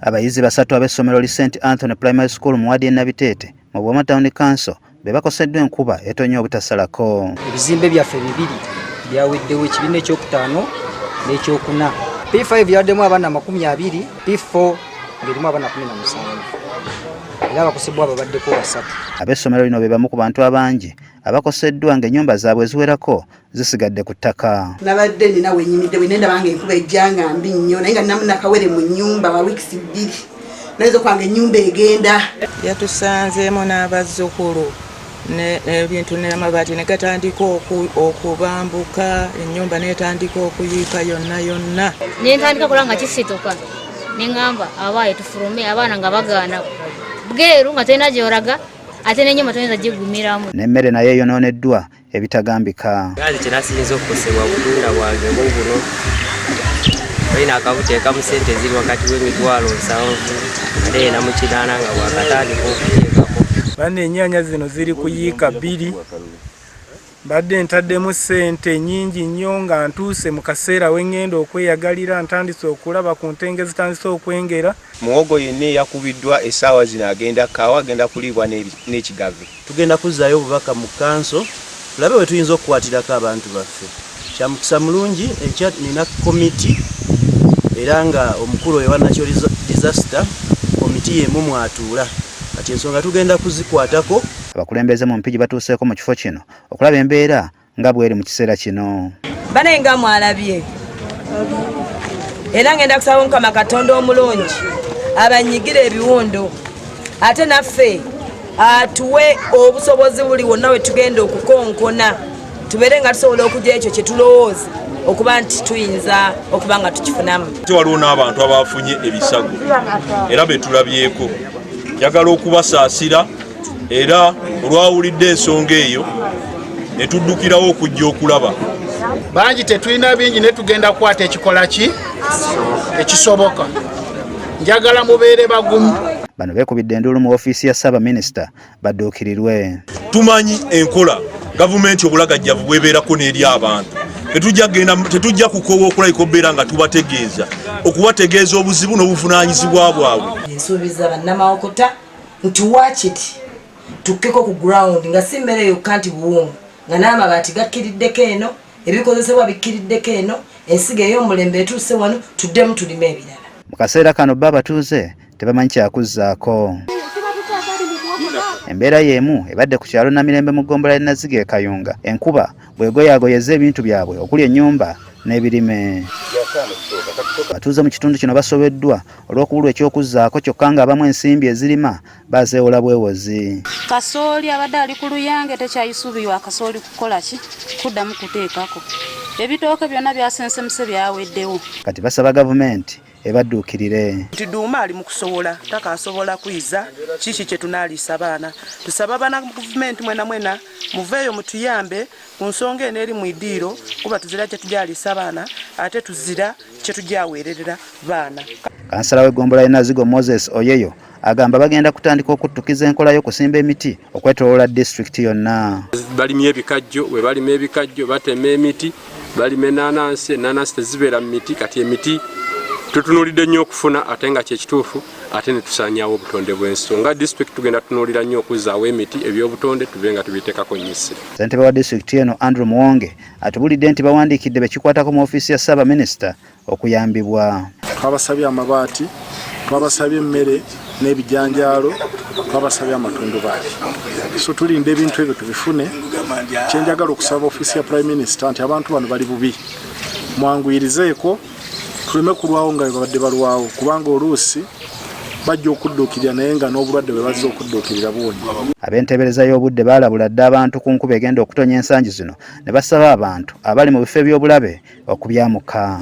Abayizi basatu ab'essomero li St Anthony Primary School mu wadi e Nabiteete mu Buwama Town Council be bakoseddwa enkuba etonnya obutasalako. Ebizimbe byaffe bibiri byaweddewo, ekibiina ekyokutaano n'ekyokuna. P5 yabaddemu abaana 20, P4 ng'erimu abaana 17, era abakosebwa babaddeko basatu. Ab'essomero lino be bamu ku bantu abangi abakoseddwa ng'ennyumba zaabwe eziwerako zisigadde ku ttaka. Nabadde nina wenyimidde bwe nendaba nga enkuba ejja nga mbi nnyo, naye nga ninamu nakawere mu nnyumba wa wiikisi 2, nayinza okuba nga ennyumba egenda. Yatusanzeemu n'abazzukulu ebintu n'amabaati ne gatandika okubambuka, ennyumba n'etandika okuyiika yonna yonna. Nentandika kulaba nga kisituka, neŋŋamba abaaye tufulume, abaana nga bagaana bweru nga tolina gy'olaga, ate n'ennyumba toyinza gigumiramu. N'emmere nayo eyonooneddwa ebitagambika. Gazi kyenasinza okukosebwa butunda bwange bubuno, olina akabuteekamu ssente eziri wakati w'emitwalo 70 ate ena mu 80 nga bwakatandika okuteekako. Bana ennyaanya zino ziri kuyiika 2, mbadde ntaddemu ssente nnyingi nnyo nga ntuuse mu kaseera we ŋŋenda okweyagalira, ntandise okulaba ku ntenge zitandise okwengera. Muwogo yenna eyakubiddwa essaawa zino agenda kaawa, agenda kuliibwa n'ekigave. Tugenda kuzzaayo obubaka mu kkanso tulabe we tuyinza okukwatirako abantu baffe. Kya mukisa mulungi enkya nina komiti era nga omukulu oyo wa Natural Disaster komiti y'emu mw'atuula. Kati ensonga tugenda kuzikwatako. Abakulembeze mu Mpigi batuuseeko mu kifo kino okulaba embeera nga bweri mu kiseera kino. Banaye nga mwalabye, era ngenda kusaba Omukama Katonda omulungi abanyigira ebiwundu, ate naffe atuwe obusobozi buli wonna we tugenda okukonkona tubeere nga tusobola okugya ekyo kye tulowooza okuba nti tuyinza okuba nga tukifunamu. Ate waliwo n'abantu abafunye ebisago era be tulabyeko, njagala okubasaasira era olwawulidde ensonga eyo ne tuddukirawo okujja okulaba. Bangi tetulina bingi naye tugenda kukwata ekikola ki ekisoboka. Njagala mubeere bagumu. Bano beekubidde enduulu mu ofiisi ya Ssaabaminisita badduukirirwe. Tumanyi enkola gavumenti obulagajjavu bwebeerako n'eri abantu, tetujja kukoowa okulabika okubeera nga tubategeeza, okubategeeza obuzibu n'obuvunaanyizibwa bwabwe. Nsuubiza bannamawokota nti waakiri tukkeko ku ground nga si mmere yokka nti buwunga, nga n'amabaati gakkiriddeko eno, ebikozesebwa bikkiriddeko eno, ensigo ey'omulembe etuuse wano, tuddemu tulime ebirala. Mu kaseera kano bo abatuuze tebamanyi kyakuzzaako. Embeera y'emu ebadde ku kyalo Namirembe mu ggombolola y'e Naziga e Kayunga, enkuba bw'egoyaagoyezza ebintu byabwe okuli ennyumba n'ebirime. Abatuuze mu kitundu kino basobeddwa olw'okubulwa eky'okuzzaako kyokka ng'abamu ensimbi ezirima bazeewola bwewozi. Kasooli abadde ali ku luyange tekyayisuubirwa kasooli kukola ki kuddamu kuteekako. Ebitooke byonna byasensemuse byaweddewo. Kati basaba gavumenti ebadduukirire. Nti Duuma ali mu kusowola takasobola kwiza kiki kye tunaaliisa baana. Tusaba bana gavumenti mwena mwena muveeyo mutuyambe ku nsonga eno eri mu idiiro kuba tuzira kye tujaliisa baana ate tuzira kye tujaweererera baana. Kansala w'eggombolola y'e Nazigo Moses Oyeyo agamba bagenda kutandika okuttukiza enkola y'okusimba emiti okwetooloola disitulikiti yonna. Balimye ebikajjo, bwe balima ebikajjo batema emiti, balima ennaanansi, ennaanansi tezibeera mu miti, kati emiti tutunuulidde nnyo okufuna ate nga kyekituufu ate ne tusaanyaawo obutonde bw'ensi. So nga disitulikiti tugenda tunuulira nnyo okuzzaawo emiti, ebyobutonde tube nga tubiteekako nnyo essira. Ssentebe wa disitulikiti eno Andrew Muwonge atubulidde nti bawandiikidde be kikwatako mu ofiisi ya Ssaabaminisita okuyambibwa. Twabasabye amabaati, twabasabye emmere n'ebijanjaalo, twabasabye amatundubaali. So tulinda ebintu ebyo tubifune. Kyenjagala okusaba ofiisi ya Prime Minister nti abantu bano bali bubi, mwanguyirizeeko tuleme kulwawo nga bebabadde balwawo, kubanga oluusi bajja okudduukirira naye nga n'obulwadde bwe bazze okudduukirira buwonye. Ab'enteebereza y'obudde baalabula dda abantu ku nkuba egenda okutonya ensangi zino ne basaba abantu abali mu bifo eby'obulabe okubyamuka.